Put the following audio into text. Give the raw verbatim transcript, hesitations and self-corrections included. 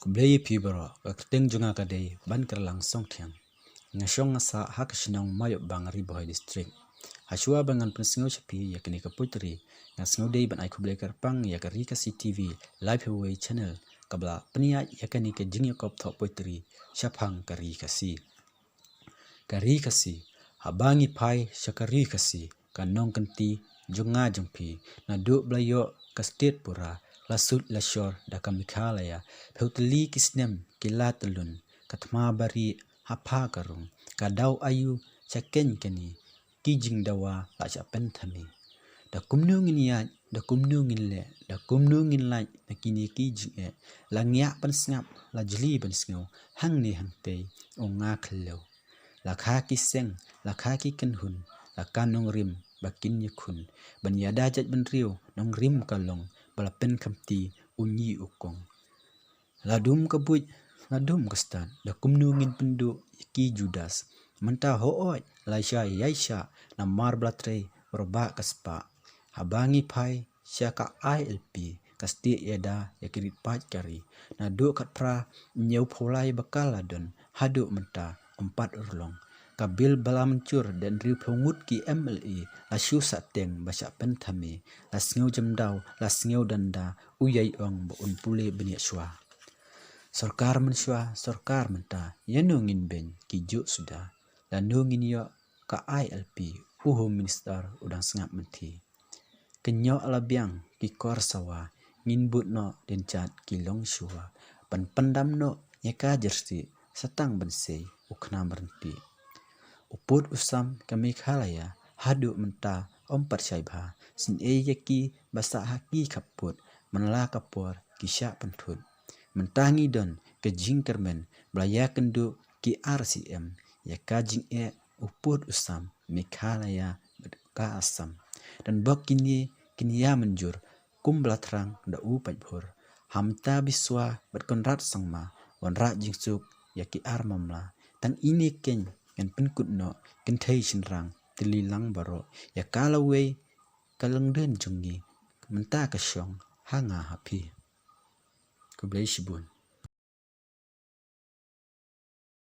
Khublei ïa phi baroh, ka kyrteng jong nga ka dei Bankyrlang Songthiang. Nga shong nga sah ha ka shnong Mayohbang, Ri Bhoi District. Hashwa ba ngan pynsngew sha phi ïa kane ka poetry, nga sngewdei ban ai khublei kyrpang ïa ka Ri Khasi T V Live Highway Channel kaba la pynïaid ïa kane ka jingïakop thoh poetry shaphang ka Ri Khasi. Ka Ri Khasi, haba ngi phai sha ka Ri Khasi, ka nongkynti jong nga jong phi, naduh ba la ïoh ka state pura, la sut la shor da ka Meghalaya, phew tylli ki snem ki la tyllun, ka thma bari ha pha ka rung, ka daw ayu sha keiñ kane, ki jingdawa la shah pynthame. Da kumno ngin ïaid, da kumno ngin leh, da kumno ngin lait na kine ki jingeh, la ngiah ban sngap, la jli ban sngew, hangne hangtei, u nga khliew. La kha ki seng, la kha ki kynhun, la ka nongrim ba kin ïakhun, ban ïada jait bynriew, nongrim ka long, ba la pynkhamti u ñi u kong. La dum ka buit, la dum ka stad, da kumno ngin pynduh ïa ki Judas. Mynta hooid, la shai ïai shah, namar ba la trei, ba la bah ka spah. Haba ngi phai sha ka I L P, ka stieh ïada ïa ki rit paid ka ri. Naduh khatphra hynñiewphew lai ba ka la don, haduh mynta ym pat urlong. Ka bill ba la mynjur da hynriewphew ngut ki M L A, la shu sahteng ba shah pynthame, la sngew jemdaw, la sngew danda, u ïai ong ba un pule bniah shuwa. Sorkar mynshuwa, sorkar mynta, ïano ngin beiñ, ki juh suda. Lano ngin ïoh ka I L P, u Home Minister u dang sngap mynthi. Kynnoh la biang ki kor sawa, ngin bud noh dien jat ki longshuwa. Ban pyndam noh ïa ka jersey, sa tang ban sei u khnam ryntih. U pud u sam ka Meghalaya, haduh mynta ym pat shai bha. Sngewsih ïa ki ba sah ha ki khappud, man la ka por ki shah pynthut. Mynta ngi don ka jingkyrmen ba la ïakynduh ki ar C M, ïa ka jingeh u pud u sam Meghalaya bad ka Assam. Don bok kine kin ïa mynjur kum ba la thrang da u paidbah. Hangta Biswa bad Conrad Sangma, wanrah jingsuk ïa ki ar mamla. Tang ine keiñ ngan pynkut noh, kynthei shynrang tylli lang baroh, ïa ka lawei ka lyngdon jong ngi, mynta ka shong ha nga ha phi. Khublei shibun.